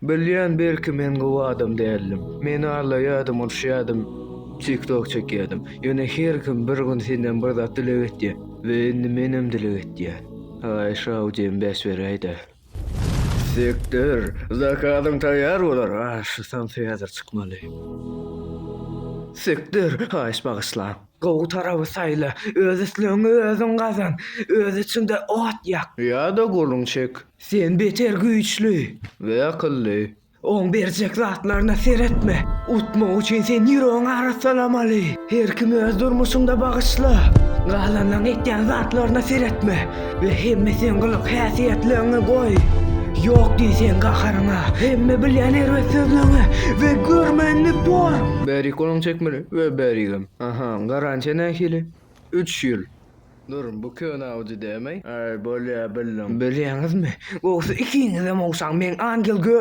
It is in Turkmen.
Bilýän belki men gowy adam däldim. Men aglaýadym urşýadym tiktok çekýädim. Ýöne her kim bir gün senden bir zat dileg etýä. We indi menem dileg etýän. Haýyş Audi M 5 beräýdä. Sekdir, zakazyň taýýar bolar. Ah, şu samsy häzir çykmaly. Sekdir, haýyş bagyşlaň. Gowy taraby saýla, öz islegiňi özüň gazan, öz içiňde ot ýak. Ýa-da goluň çek. Sen beter güýçli. We akylly. Oň berjek zatlaryna seretme. Utmak üçin sen ýüregiňi arassalamaly. Her kimi öz durmuşyňda bagyşla. Galanlaň etýän zatlaryna seretme we hemme seň gylyk häsiýetleňi goý. Ýok diý seň gaharyňa, hemme bilýän erbet sözleňe we görme indi bor. Bärik goluň çekmeli we bärigem. Aha, garantiýa nähili? Üç ýyl. Dur, bu köne awjy dämi? Aý, bolýa, bildim. Bilýäňizmi? Gowusy ikiňizem ogşaň, meň angel gö.